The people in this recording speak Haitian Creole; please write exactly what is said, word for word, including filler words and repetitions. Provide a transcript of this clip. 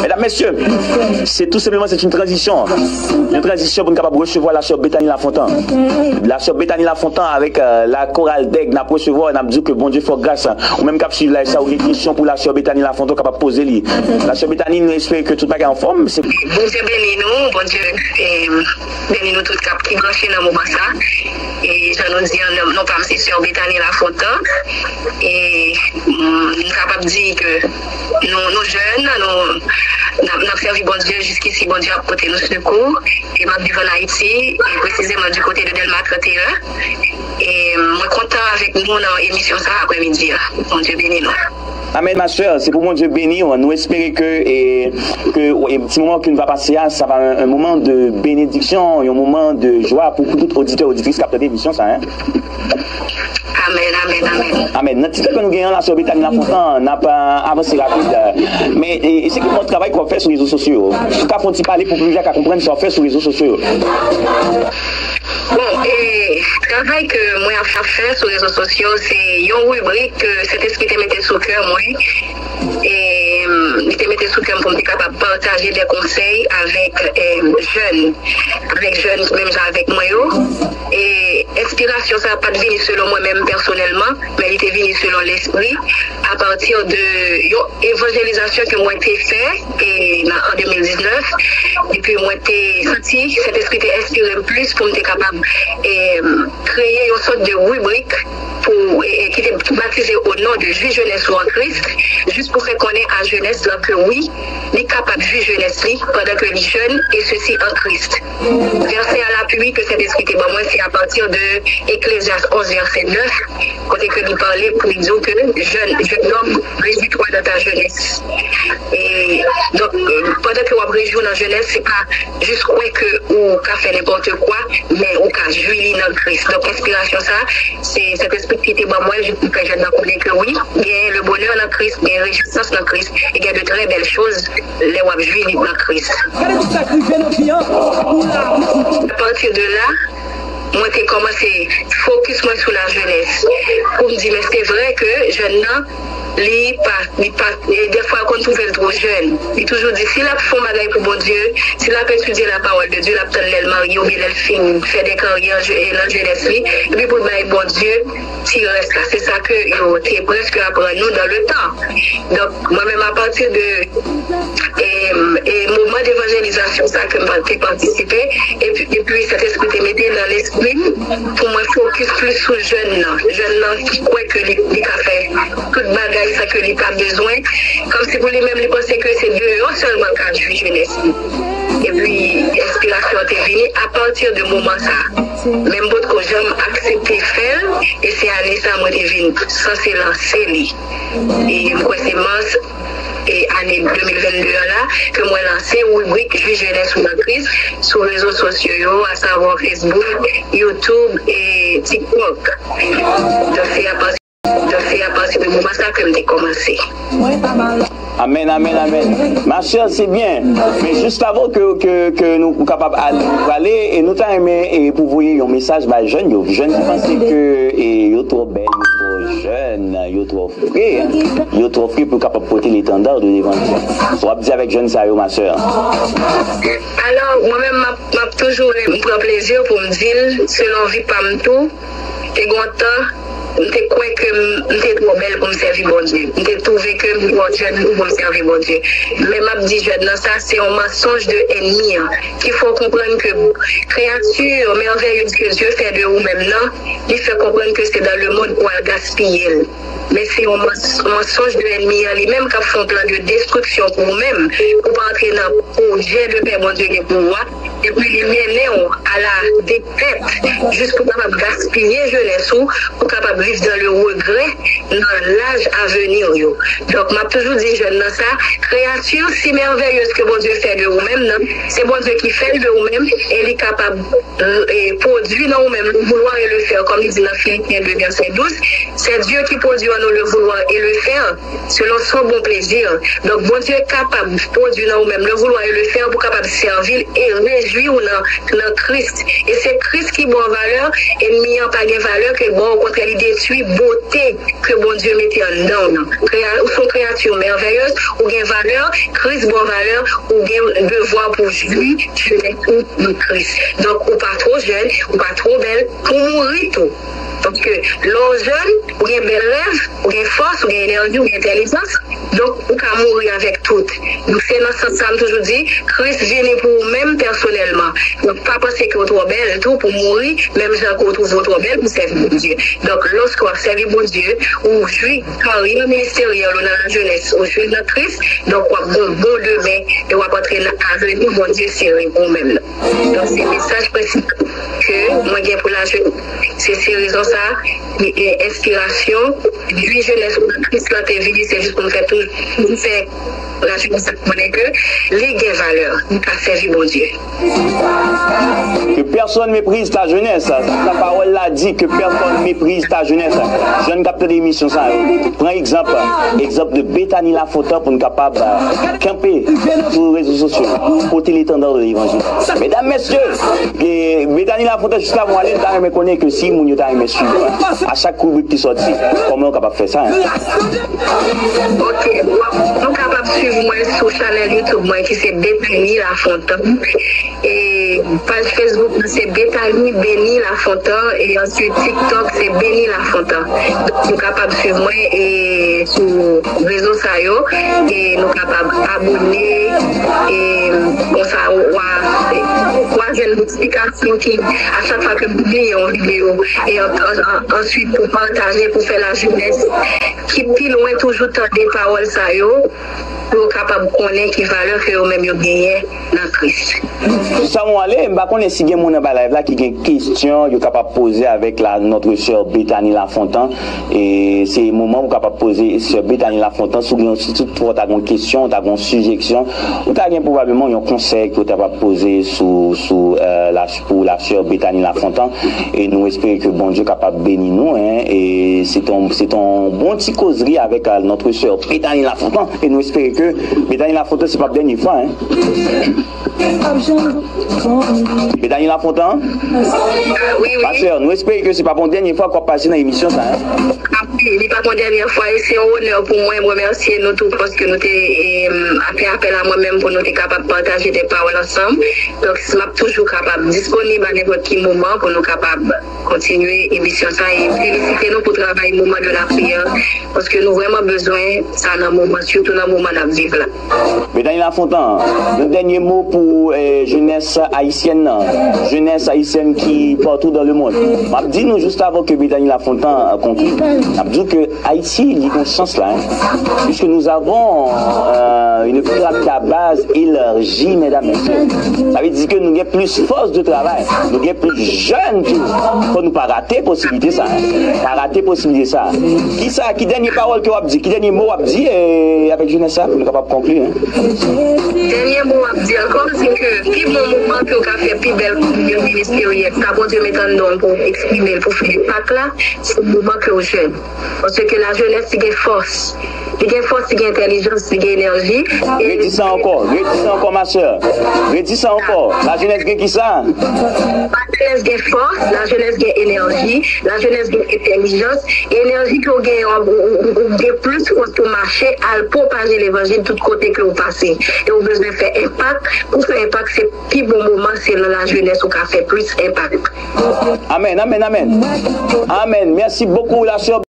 Medam, mesye, se tou senpleman, se yon tranzisyon. Yon tranzisyon pou n kapab resevwa la sè Bethany Lafontant. La sè Bethany Lafontant avèk euh, la chorale d'aigle, n ap resevwa, n ap di ke Bondye fè w gras. Ou menm k ap swiv live sa, ou gen kesyon pou la sè Bethany Lafontant, ou kapab poze li. La sè Bethany, nou espere ke tout bagay anfòm. Se Bondye beni nou, Bondye eh, beni nou tout k ap ki branche nan moman sa. E jan nou di an, non pa m se sè Bethany Lafontant. E mm, m kapab di ke nou, nou jèn, nou n ap, n ap sèvi Bondye jiskisi Bondye ap pote nou sekou. E m ap viv ann Ayiti, e presizeman di kote de Dèlma trannteyen. E mwen kontan avèk nou nan emisyon sa a aprèmidi a. Bondye beni nou. Amen, ma sœur. Se pou Bondye beni w. Nou espere ke, e, ke e, ti moman ke nou va pase a, sa va un, un moment de bénédiction, yon moman de jwa pou, pou tout oditè, oditris k ap tande emisyon sa a. Amen, amen, amen. Amen. Nan ti tan ke nou genyen la, sè Bethany Lafontant, n ap euh, avanse rapid. Men e, e se ki bon travay ke w ap fè sou rezo sosyo yo? Ou ka fè yon ti pale pou piblik la ka konprann sa w ap fè sou rezo sosyo yo? Bon, e, travay ke mwen ap ap fè sou rezo sosyo, se yon ribrik ke Sentespri te mete sou kè mwen. E, mm, li te mete sou kè m pou m te kapab pataje de konsèy avèk eh, jèn, avèk jèn ki menm jan avèk mwen yo. E enspirasyon sa a pa t vini selon mwen menm pèsonèlman, men li te vini selon Lespri, apati de yon evanjelizasyon ke mwen te fè e nan an de mil diznèf. Epi mwen te santi Sentespri te enspire m plis pou m te kapab e, kreye yon sòt de ribrik pou, e, e, ki te batize o non de Jwi jenès ou an Kris, jis pou fè konnen a jenès lan ke wi, li kapab jwi jenès li pandan ke li jèn, e sesi an Kris. Vèsè a lapui ke Sentespri te ban mwen, se apati de Eklezyas onz, vèsè nèf, kote ke li pale pou li di w ke jeune, jeune homme, réjouis-toi dans ta jeunesse. E donk, pandan ke w ap rejwi w nan jenès, se pa jis kwè ke ou ka fè nenpòt kwa, men ou ka jwi li nan Kris. Donk, enspirasyon sa, se Sentespri ki te ban mwen, jis pou fè jèn nan konnen ke wi, gen le bonheur nan Kris, gen rejwisans nan Kris, e gen de très belles choses lè w ap jwi li nan Kris. Gade tout sa k rive nan vi an. Apati de la, mwen te kòmanse fokis mwen sou lajenès. Pou m di, men se vre ke jèn nan, li pa, li pa, e dèfwa l konn twouve l twò jèn. Li toujou di, si l ap fè yon bagay pou Bondye, si l ap etidye la pawòl de Dye, l ap tann lè l marye oubyen lè l fin fè de karyè je- nan jenès li, epi pou l bay Bondye ti rès la. Se sa ke yo te prèske aprann nou dans le temps. Donk, mwen menm, apati de e, e moman devanjelizasyon sa ke m te patisipe, epi, epi Sentespri te mete nan lespri m pou mwen fokis plis sou jèn nan. Jèn nan ki kwè ke li, li ka fè tout bagay san ke li pa bezwen. Kòmsi pou li menm, li panse ke se deyò sèlman l ka jwi jenès li. Epi, enspirasyon an te vini apati de moman sa. Men m potko janm aksepte fè l, e se ane sa mwen te vin sanse lanse li. E m kwè se mas e ane de mil vennde an la ke mwen lanse ribrik Jwi jenès ou nan Kris sou rezo sosyo yo, asavwa Facebook, YouTube e TikTok. Donk, se apati, donk, se apati de moman sa ke m te kòmanse. Amen, amen, amen. Ma sè, se byen. Men jis avan ke, ke, ke nou kapab al- prale, e nou ta renmen e pou voye yon mesaj bay jèn yo. Jèn ki panse ke e, yo twò bèl, yo twò jèn, yo twò fre, yo twò fre pou kapab pote letanda de levanjil. Sa w ap di avèk jèn sa yo, ma sè? Alò, mwen menm, m ap, m ap toujou ren- m pran plezi pou m di l, selon vi pa m tou, te gen yon tan, m te kwè ke m, m te twò bèl pou m sèvi Bondye. M te twouve ke m twò jèn pou m sèvi Bondye. Men m ap di jèn nan sa, se yon mansonj de ènmi an. Ki fè w konprann ke kreyati mèvèyez ke Dye fè de ou menm nan, li fè konprann ke se dans le monde pou al gaspiye l. Men se yon mans- mansonj de ènmi an li menm k ap fè yon plan de destriksyon pou ou menm, pou w pa antre nan pwojè de pè Bondye gen pou ou a, epi li mennen w a la depèt, jis pou w kapab gaspiye jenès ou, pou w kapab viv dans le regret nan laj a venir yo. Donk, m ap toujou di jèn nan sa, kreyati si mèvèyez ke Bondye fè de ou menm nan, se Bondye ki fè l de ou menm, e li kapab e, pwodui nan ou menm le vouloir et le faire, kòm li di nan Filipyen de, vèsè douz, c'est Dieu qui produit en nous le vouloir et le faire selon son bon plaisir. Donk, Bondye kapab pwodui nan ou menm le vouloir et le faire pou kapab sèvi l e rejwi jwi ou nan, nan Kris. E se Kris ki ba w valè, ènmi an pa gen valè ke l ba w, okontrè, li detwi bote ke Bondye mete anndan w nan. Krea-, ou se yon kreyati mèveyez, ou gen valè, Kris ba w valè, ou gen devwa pou w jwi jenès ou nan Kris. Donk, ou pa twò jèn, ou pa twò bèl pou w mouri tou. Paske lè w jèn, ou gen bèl rèv, ou gen fòs, ou gen enèji, ou gen entèlijans. Donk, ou ka mouri avèk tout. Donk, se nan sans sa m toujou di, Kris vini pou ou menm pèsonèlman. Donk, pa panse ke w twò bèl tou pou mouri, menm jan ke w twouve w twò bèl pou sèvi Bondye. Donk, lòske w ap sèvi Bondye, ou jwi karyè ministeryèl ou nan lajenès, ou jwi nan Kris, donk w ap gen yon bon demen e w ap antre nan avni Bondye sere pou ou menm nan. Donk, se mesaj prensipal ke mwen gen pou lajenès. Se, se rezon sa, e, e, enspirasyon, jwi jenès ou nan Kris lan te vini, se jis pou m fè tou, pou m fè lajenès sa konnen ke li gen valè, li ka sèvi Bondye. Que personne méprise ta jeunesse. Sa pawòl la di, que personne méprise ta jeunesse. Jèn k ap tande emisyon sa yo, pran egzanp, egzanp de Bethany Lafontan pou n kapab, euh, kanpe sou rezo sosyo, pote l'étendard de l'évangile. Medam, mesye, e, Bethany Lafontan, jis avan w ale, m ta renmen konnen ke si moun yo ta renmen swiv ou, a chak ribrik ki sòti, kòman yo kapab fè sa, hein? Ok, w ap, nou kapab swiv mwen sou chanèl YouTube mwen ki se Bethany Lafontan. E paj Facebook mwen se Bethany Beni Lafontan. E answit TikTok se Beni Lafontan. Donk, nou kapab swiv mwen e sou rezo sa yo. E nou kapab abone. E konsa, w a, w a jwenn notifikasyon ki, a chak fwa ke m pibliye yon videyo. E an, an, an, answit, pou pataje, pou fè lajenès ki pi lwen toujou tande pawòl sa yo, pou yo kapab konnen ki valè ke yo menm yo genyen nan Kris. Jis avan w ale, m pa konnen si gen moun anba live la ki gen kesyon yo kapab poze avèk la, notre sœur Bethany Lafontan. E se moman ou kapab poze sè Bethany Lafontan, si w gen, si tout fwa w ta gen yon kesyon, w ta gen yon sijeksyon, ou ta gen pwobableman yon konsèy ke w ta kapab poze sou, sou, euh, la, pou la sè Bethany Lafontan. E nou espere ke Bondye kapab beni nou, hein. E se te yon, se te yon bon ti kozri avèk, euh, notre sè Bethany Lafontan. E nou espere ke Bethany Lafontan, se p ap dènye fwa, hein. Bethany Lafontan? Wi, wi. Pastè, nou espere ke se p ap yon dènye fwa k w ap pase nan emisyon sa, hein. Wi, li p ap yon dènye fwa, e se yon onè pou mwen. M remèsye nou tou paske nou te, em, fè apèl a mwen menm pou nou te kapab pataje de pawòl ansanm. Donk, m ap toujou kapab disponib a nenpòt ki moman pou nou kapab kontinye emisyon sa e felisite nou pou travay Moman de la Priyè, paske nou vrèman bezwen sa nan moman, sitou nan moman n ap viv la. Bethany Lafontan, yon dènye mo pou, eh, jenès ayisyèn nan, jenès ayisyèn ki partout dans le monde. M ap di nou, jis avan ke Bethany Lafontan, eh, konkli, m ap di w ke Ayiti, li gen chans la, hein. Puisque nous avons, euh, une pyramide à base élargie, mesdames, messieurs. Sa vle di ke nou gen plis fòs de travay, nou gen plis jèn tou. Fò nou pa rate posiblite sa, hein. Pa rate posiblite sa. Ki sa, ki dènye pawòl ke w ap di, ki dènye mo w ap di, eh, avèk jenès sa, pou nou kapab konkli, hein? Dènye mo w ap di ankò, se ke pi bon moman ke w ka fè pi bèl konbyen ministeryèl, sa Bondye met anndan w pou w eksprime l, pou w fè enpak la, se moman ke w jèn. Paske lajenès, li gen fòs. Li gen fòs, li gen entèlijans, li gen enèji. Redi sa ankò, redi sa ankò, ma sè. Redi sa ankò. Lajenès gen ki sa? Lajenès gen fòs, lajenès gen enèji, lajenès gen entèlijans. Enèji ke w gen, w, w, w, w gen plis fòs pou w mache, al pwopaje levanjil tout kote ke w pase. E w bezwen fè enpak. Pou fè enpak, se pi bon moman, se nan lajenès ou ka fè plis enpak. Amèn, amèn, amèn. Amèn. Mèsi bokou, la sè.